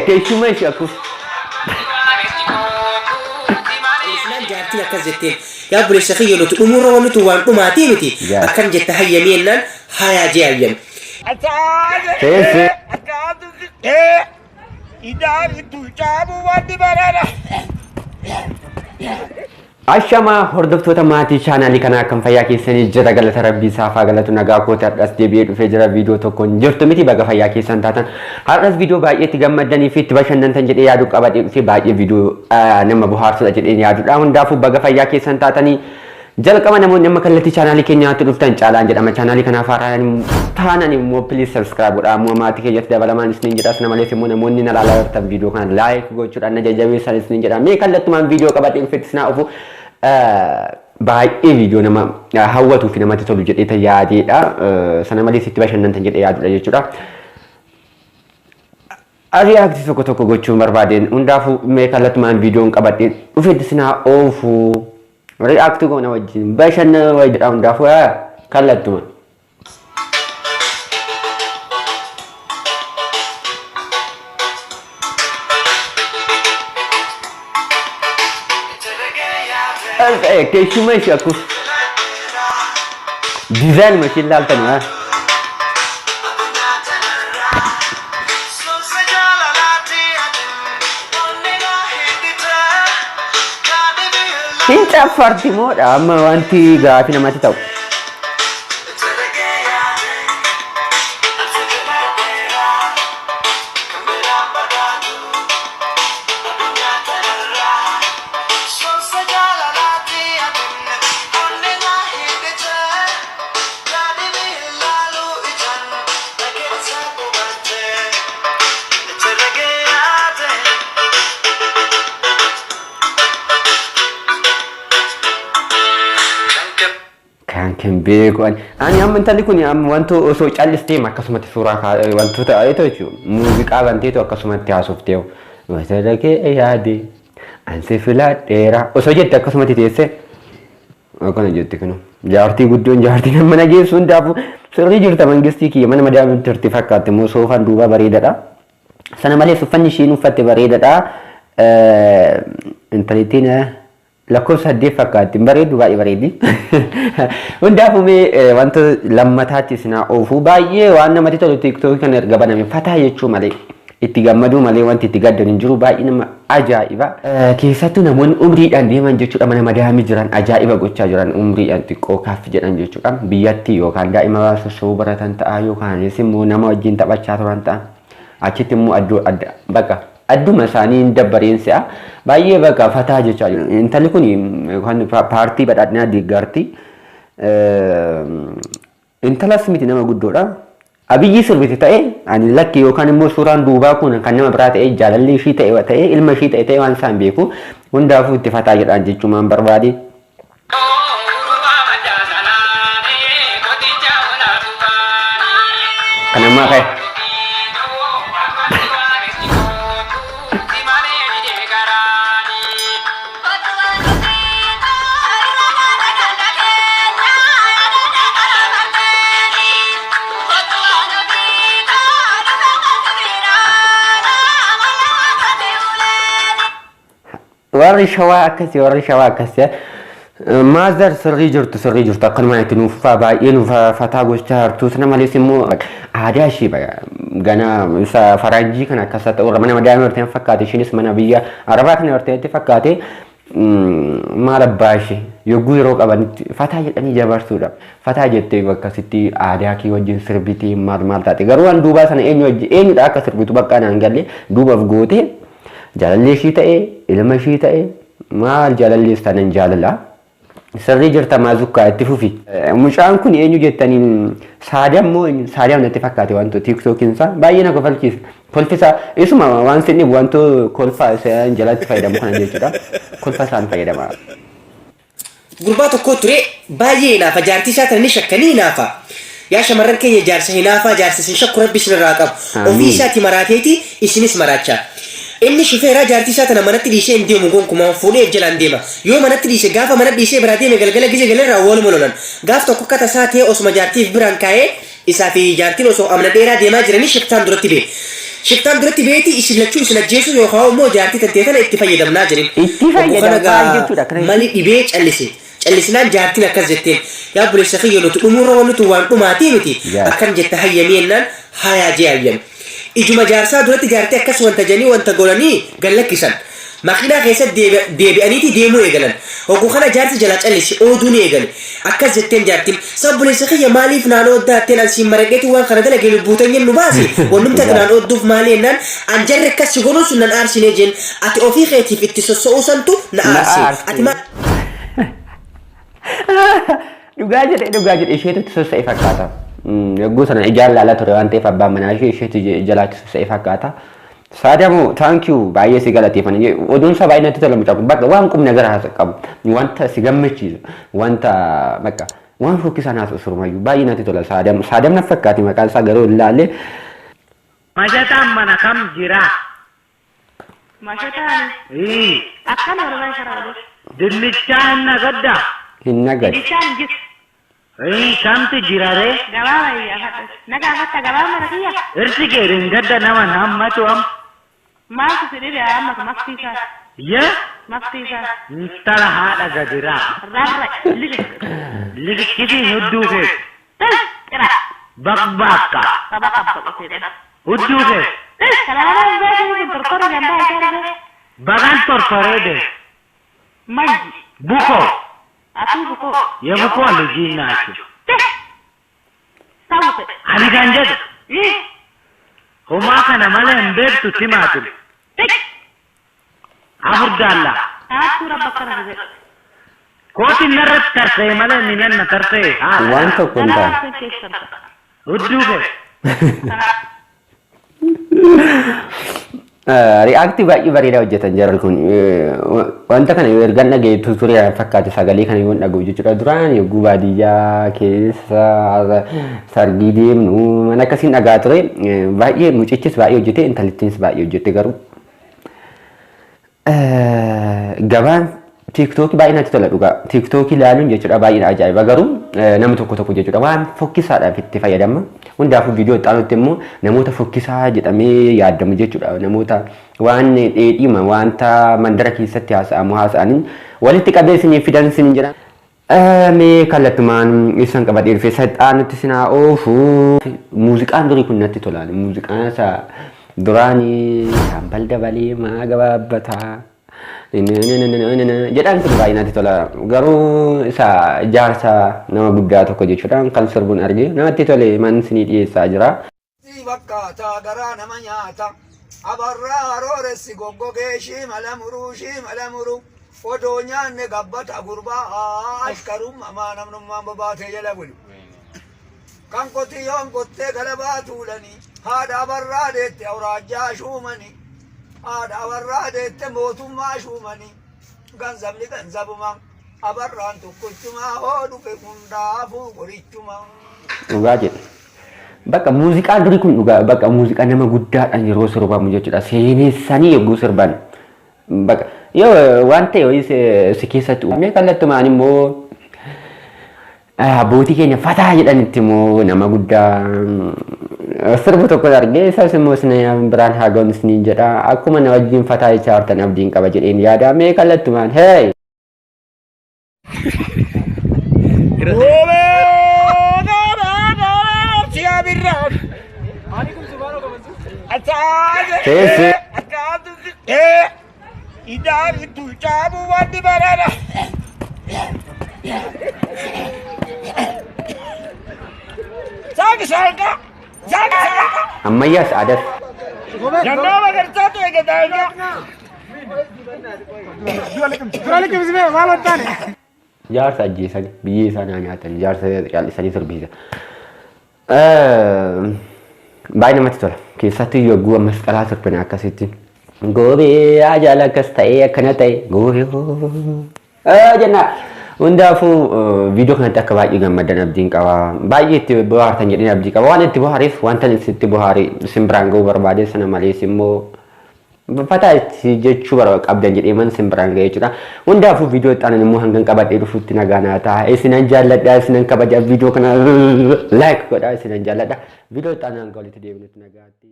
Keessuma ishee akkus. Islaan jaartiin akkas jetteen yaa obboleessa kiyya nuti dhumuurra wanni tun waan dhumaatii miti Yaa. akkam jetta hayyamii jennaan hayaa jee hayyame. Teessee. Ashamaa hordoftoota maatii chaanaalii kanaa kan fayyaa keessanii jira galata rabbii saafaa galatu nagaa kooti har'as deebi'ee dhufee jira viidiyoo tokkoon jirtu miti baga fayyaa keessan taatan har'as viidiyoo baay'ee itti gammaddanii fi itti bashannantan jedhee yaadu qabadhee dhufee baay'ee viidiyoo nama bohaarsudha jedheen yaadudha hundaafuu baga fayyaa keessan taatanii jalqaba namoonni amma kallattii chaanaalii keenyaatti dhuftan caalaan jedhama chaanaalii kanaaf haaraan taanan immoo please subscribe godhaa immoo maatii keenyatti dabalamaan isiniin jedha sana malees immoo namoonni na ilaalaa jirtan viidiyoo kana like gochuudhaan na jajjabeessan isiniin jedha mee kallattumaan viidiyoo qabadhee dhufetti isin haa dhufu baay'ee viidiyoo nama hawwatuu fi namatti tolu jedhee yaadeedha sana malees itti bashannantan jedhee yaadudha jechuudha. React tokko tokko gochuun barbaadeen hundaafuu mee kallattumaan viidiyoon qabadhee dhufetti isin haa oofu. React goona wajjin bashannana wajjin hundaafuu kallattuma. Keessuma ishee akkus diizaayinuma ishee ilaaltanii haa. Hin caffarti moodha amma wanti gaafii namatti ta'u. Kan kan beeku ani ani amma intalli kun amma wanto osoo callistee akkasumatti suuraa wantoota ta'eetu jechuudha. Muuziqaa banteetu akkasumatti haasoftee masala kee yaade ansi filadheera osoo jette akkasumatti teessee akkana jetti kunu. Jaartii guddoon jaartii nama mana geessu hundaafuu sirrii jirta mangistii kiyya mana madaamii turte fakkaatti immoo soofaan duubaa bareedadha. Sana malees uffanni ishiin uffatte bareedadha. Intalittiin lakkoofsa 8 fakkaatti hin bareeddu baay'ee bareeddi. Hundaafuu mee wanta lammataatti isin haa oofu baay'ee waan namatti tolu tiiktookii kana erga baname fataa jechuu malee itti gammaduu malee wanti itti gaddan hin jiru baay'ee nama ajaa'iba. Keessattuu namoonni umriidhaan deeman jechuudha mana madaamii jiran ajaa'iba gochaa jiran umriidhaan xiqqoo kaaf jedhan jechuudha biyyatti yookaan daa'ima sossobuu baratan ta'a yookaanis immoo nama wajjin taphachaa turan ta'a achitti immoo addoo adda bakka adduma isaanii hin dabbareen se'a baay'ee bakka fataa jechaa jiru. Intalli kun yookaan paartii badhaadhinaa deeggarti. Intalas miti nama guddoodha. Abiyyi sirbiti ta'e ani lakki yookaan immoo suuraan duubaa kun kan nama biraa ta'e jaalalli ishii ta'e ta'e ilma ishii ta'e ta'e waan isaan beeku hundaafuu itti fataa jedhaan jechumaan barbaade. Kan ammaa ka'e. Warri shawaa akkasii warri shawaa akkasii maazar sirrii jirtu sirrii jirtu akkanumaan itti nuuf fufaa baay'ee nuuf fataa gochaa jirtu sana malees immoo aadaa ishee gana isa faranjii kana akkas ta'u irra mana madaamii horteen fakkaate ishiinis mana biyya arabaa kana horteetti fakkaate maal abbaa ishee yogguu yeroo qabanitti fataa jedhanii jabarsuudha. Fataa jettee akkasitti aadaa kee wajjin sirbitii maal maal taate garuu waan duubaa sana eenyu wajjin eenyudha akka sirbitu bakka naan galle duubaaf gootee Jaalallee ishii ta'e, ilma ishii ta'e, maal jaalallees taanan jaalala. Sirrii jirta maazukkaa itti fufi. Mucaan kun eenyu jettaniin Saadaam moo eenyu? Saadaam natti fakkaate wanto tiiktookiin isaa baay'ee na kofalchiisa. Kolfi isaa isuma waan sin dhibu wanto kolfa isaan jalatti fayyadamu kana jechuudha. Kolfa isaan fayyadama. Gurbaa tokkoo ture baay'ee hinaafa jaartii isaa tana ni shakka ni hinaafa. Yaa shamarran keenya jaarsa hinaafaa jaarsa isin shakku rabbi isin irraa qabu. Ofii Aamiin. isaati maraateeti isinis maraacha. Inni shufeeraa jaartii isaa tana manatti dhiisee hin deemu gonkumaa fuudhee if jalaan deema. Yoo manatti dhiise gaafa mana dhiisee biraa deeme galgala gize galerraa waluma lolan. Gaaf tokko akka tasaa ta'ee osuma jaartii if biraan kaa'ee isaa fi jaartiin osoo amna dheeraa deemaa jiranii shiftaan duratti ba'e. Shiftaan duratti beeti isin lachuu isin ajjeesuu yookaan immoo jaartii tantee tana itti fayyadamnaa jedheen. Itti Obbo kana fayyadam maal gaa jechuudha kana mali jechuun? dhibee callise. Callisnaan jaartiin akkas jetteen. Yaa obboleessa kiyya nuti dhumuurra wanni tun waan dhumaatii miti. Akkam jetta hayyamii jennaan hayaa jee hayyame. Ijuma jaarsaa duratti jaartii akkas wanta jedhanii wanta godhanii gad lakkisan. Makiinaa keessa deebi'aniiti deemuu eegalan. Hoggu kana jaarsi jalaa callise ooduu ni eegale. Akkas jetteen jaartiin, Sa obboleessa kiyya maaliif naan ooddaa jetteen an siin maradheetu waan kana dalage lubbuu teenyan nu baasi. Wannumti ati naan oodduuf maali jennaan an jarri akkas si godhuun sun nan aarsinee jeen ati ofii keetiif itti sosso'uu santu na Na aarse. aarse. Ati maal Dhugaa jedhe dhugaa jedhe isheetu itti sossa'e fakkaata. Yogguu sana ijaan laalaa ture waan ta'eef abbaan manaa ishee isheetu jalaatti sossa'e fakkaata. Saadamoo thank you baay'ee si galateeffanna. Oduun isaa baay'ee natti tola mucaa kun. Bakka waan qubna gara haasa qabu wanta si gammachiisu wanta bakka waan fokkisaan haasa'u surumayyuu baay'ee natti tola Saadam. Saadam na fakkaati maqaan isaa garuu hin laalle. Mashataan mana kam jira? Mashataan Ii. akkana walumaa kara olee. Dinnichaa hin nagadda? Hin nagadu. Dinichaan hin jiru. Ii kamtu jira ree? Gabaa bahi gaafadhu. Na gaafatta gabaa mana kiyya? Irsi kee dhengadda nama hin hammatu am. Maaltu si dhibe amma maftii isaa? Ye? Maftii isaa. Intala haadha gadiraa. Rarra'i liqi. Liqqitiin hudduu keeti. Tis qira. Baqbaaqqa. Saba qabba qoteedha. Hudduu kee. Tis kana nama hin beeku kun tortorri gambaa isaa argee. Bagan tortoree deeme. Mayyi. Buko. Atuu bukoo. Yebukoo lijii naachu. Tis. Sawte. Ani kan jedhu. Ii. Homaa kana malee hin beektu timaatim. Tis. Afur daallaa. Taattuu rabba akkana si jedhu. Kootiin narratti tarsa'e malee miilan na tarsa'e haadha. Waan tokko hin Ganaa taane. sun keessan ta'a. Hudduu kee. Ri'aaktii baay'ee bareedaa hojjetan jarri kun. Wanta kana yoo ergan dhaga'e ture fakkaate sagalee kana yoo dhaga'u jechuudha. Duraan yogguu baadiyyaa keessa sargii deemnu mana akkasiin dhagaa ture. Baay'ee mucichis baay'ee hojjete intalittiinis baay'ee hojjette garuu. Gabaan tiiktookii baay'ee natti tola dhugaa. Tiiktookii ilaaluun jechuudha baay'ee ajaa'iba garuu namni tokko tokko jechuudha waan fokkisaadhaaf itti fayyadama. Hundaafuu viidiyoo itti aanutti immoo namoota fokkisaa jedhamee yaadamu jechuudha. Namoota waan dheedhiima wanta mandara keessatti haasa'amu haasa'aniin walitti qabee isiniif fidan isiniin jedha. Mee kallattumaan ibsan qabadhee dhufe saxaanutti isin haa oofu. Muuziqaan durii kun natti tola. Muuziqaan isa duraanii shaambal dabalee maa gabaabbataa jedhaan kun baay'ee natti tola. Garuu isa jaarsa nama guddaa tokko jechuudha kan sirbuun arge namatti tole man isinii dhiyeessaa jira. Sii fakkaata garaa nama nyaata. Abarraa harooressi goggogee shii mala muruu shii mala muruu. Odoo nyaanne gabbata gurbaa ashkarummaa namnummaan bobaatee jala bulu. Kan qotiyyoon qottee galabaa tuulanii haadha abarraa deette awuraajjaa shuumanii haadha abarraa deette mootummaa shuumanii ganzabni ganzabuma abarraan tokkochumaa hoo dhufe hundaafuu qorichuma. Dhugaa jedhe. Bakka muuziqaan durii kun dhugaa bakka muuziqaa nama guddaadhaan yeroo sirbamu jechuudha. Seenessanii yogguu sirban. Bakka yoo waan ta'e wayii si keessatti uumee kallattumaan immoo abbootii keenya fataa jedhanitti immoo nama guddaa sirbu tokko argee isas immoo isin biraan haa ga'u isiniin jedha. Akkuma na wajjin fataa jechaa jirtan abdiin qaba jedheen yaada mee kallattumaan hey! Teessee. Ammayyaas aadaas. Jaarsa ajjeesani biyyee isaa naa nyaatan jaarsa callisanii sirbisiisa. Baay'ee namatti tola. Keessattuu yogguu masqalaa sirbina akkasitti. Goobee ajaa'ila akkas ta'ee akkana ta'e goobee jenna. Hundaafuu viidiyoo kanatti akka baay'ee gammaddan abdiin qaba. Baay'ee itti bohaartan jedheen abdii qaba. Waan itti bohaareef wanta itti bohaare isin biraan ga'uu barbaade sana malees immoo Fataa itti jechuu barba qabdan jedhee man sin biraan ga'ee jechuudha. Hundaafuu viidiyoo itti aanan immoo hangan qabadhee dhufutti nagaa naa ta'a. Isinan jaalladha, isinan kabaja. Viidiyoo kana like godhaa, isinan jaalladha. Viidiyoo itti aanan hanga walitti deebinutti nagaatti.